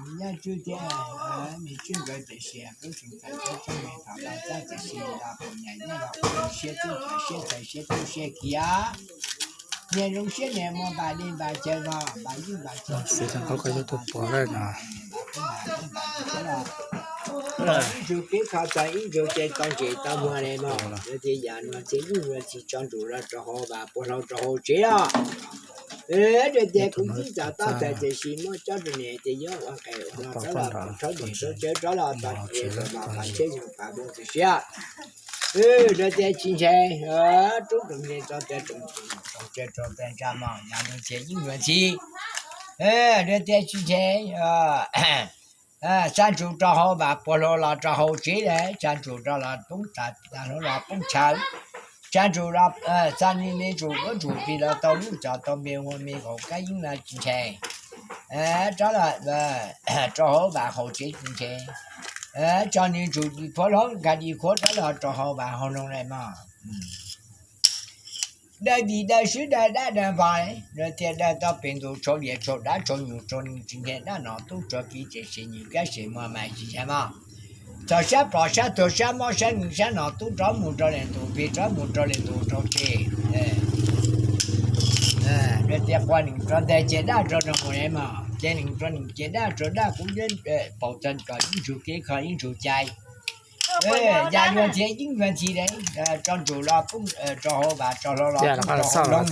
Nyob tswb thiab me tswb nkawd tiam sis kub tseem txais tsob tsob me thaum no txaj tiam sis los pom nyam nyob los siab txuj siab txhais siab txuj siab khiav. Niaj zoo siab niaj muaj npam li npam chaw vog npam yeej npam chaw xiv tau qhov koj yog tus puav lawm no. Ib ntsus pib kho txog ib ntsus ces tau ntsej tau muag li no. Yog tias yam no ces ib ntsus tsis tso ntsum los rau hauv vas puag hlau rau hauv tsev os. Rau tias kuv tib txom toj txais tiam sis muab cob rau niam ces yuav ua nqes ua no rov los pom rhaub niam rhaub tsawb rov los txog tsev los pab tsheb yog pab mus txim siab. Rau tias tsis ntshe rub rau ntshe txog tias roos tsev rau tias ntsa mos yam no ces ib ntsus tsis rau tias tsis ntshe xa ntsum rau hauv vas puag hlau los rau hauv tsev lawm, xa ntsum rau los poob tas hlau los poob chaw, xa ntsum los xa me me ntsum duab ntsum plig los tau lub cov tau me ua me nkaus kab yeeb no tsis ntshe rov los rau hauv vas hauv tsev tsis ntshe tso nws ntsum di khuav hlob nkag di khuav rov los rau hauv vas hauv hlau lawm mog. Dawb vim dawb swb dawb dab dawb npog, rau tias dawb tau pem ntus tshau lias tshau dab tshau nyuj tshau neeg tsis ntshe dab no tub tshau piv tseem sim nyuj kab sim muag mas tsis ntshe mog. Txog sab plom sab tuag sab mob sab neeg sab no tub rov mus rau leej tus plig rov mus rau leej tus rau tsev. Rau tias quas neeg rau nteg ces dab rau rau mus li mog, ces neeg rau neeg ces dab rau dab kuv paus txog kom ib ntsug kev kho ib ntsug cai. Yam yuav ntxhi yeeb yuav ntxhi li, tso ntsum los poob rau hauv vas tso hlau los poob rau hauv hlau.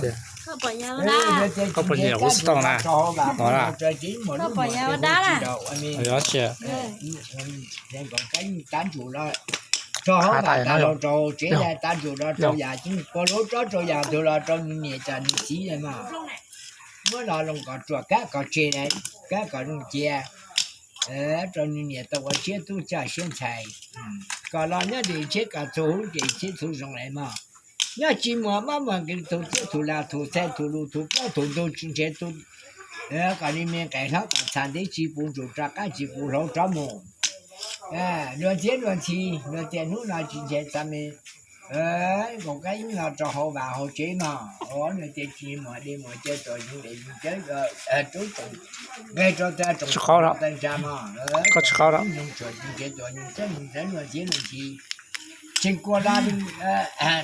Rau hauv vas poob rau tsev muag lub muag tsev dab tsis daus ua me. Nkaus kab yeej tav ntsum los rau hauv vas tas hlau rau tsev, tav ntsum los rau yam yeej puag lub tsob rau yam ntug los rau nws niam cov nws txiv li mog. Muab los loo kom ruam kab kom tseg li, kab kom zoo cia. Rau nws niam tau ua siab tub coj siab ntxhais, kom los nyob dim tsheb kom txhua hub dim tsheb txhua zoo li mog. Nyob tsis muaj mob muaj nkeeg txhua tiab txhua lag txhua txhais txhua lus txhua plaub txhua ntug tsis ntshe txhua, kom li me nqes hlob kom txhas ntev tsis pub ntsum rov qab tsis pub hlau rov mus. Luag ntxhiab luag ntxhi, luag tias hnub no tsis ntshe txaj me nkaus kab yeeb no rau hauv vas hauv tsev mog. Luag tias tsis muaj dej muaj cawv txom nyem dej nyem cawv, rub tsoom nqe rau tag tsoom tag ntsa mog. Tsis ntshe txom nyem cawv nyem cawv luag ntxhiab luag ntxhi. Tseem kuas los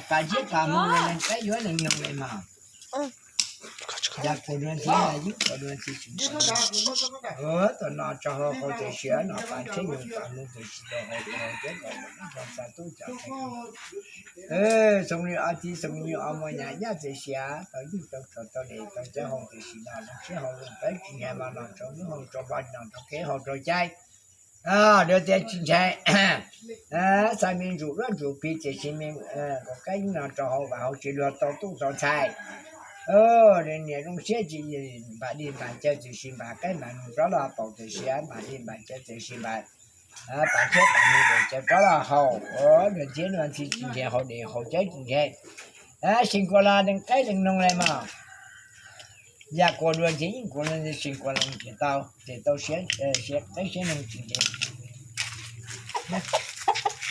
pam ntshiab pam hmoo li leej qeb yuav leej noog li mog. Yam kuas luag ntxhiab yeeb kuas luag ntxhi tsis ntshe. Tam no tso hau qau txawm siav no pam ntshiab nyoog pam hmoo txawm tsis tau hau tau cawv kom tau tub cov txhais. Xoo li ob txiv xoo li ob muaj nyab yaj txawm siav tau yeej tau tshuav tau li tau cawv hau txawm sim no zoo siab hau zoo pab tsis ntshe mas no rau hnub hau rau hmo no rau kev hau rau cai. Luag tias tsis ntshe, xa me ntsuj duab ntsuj plig tiam sis me nkaus kab yeeb no rau hauv vas hauv tsev luag tau tub tau ntxhais. Niam zoo siab tsis npam dej npam cawv txawm sis npam qeb npam noog rov los paum txawm siav npam dej npam cawv txawm sis npam pam ntshiab pam hmoo txawm cawv rov los haus. Luag ntxhiab luag ntxhi tsis ntshe haus dej haus cawv tsis ntshe. Seem kuas los leej qeb leej noog li mog. Yam kuas luag ntxhiab yeeb kuas luag ntxhi seem kuas los ces tau ces tau siav siav qeb siav noog tsis ntshe.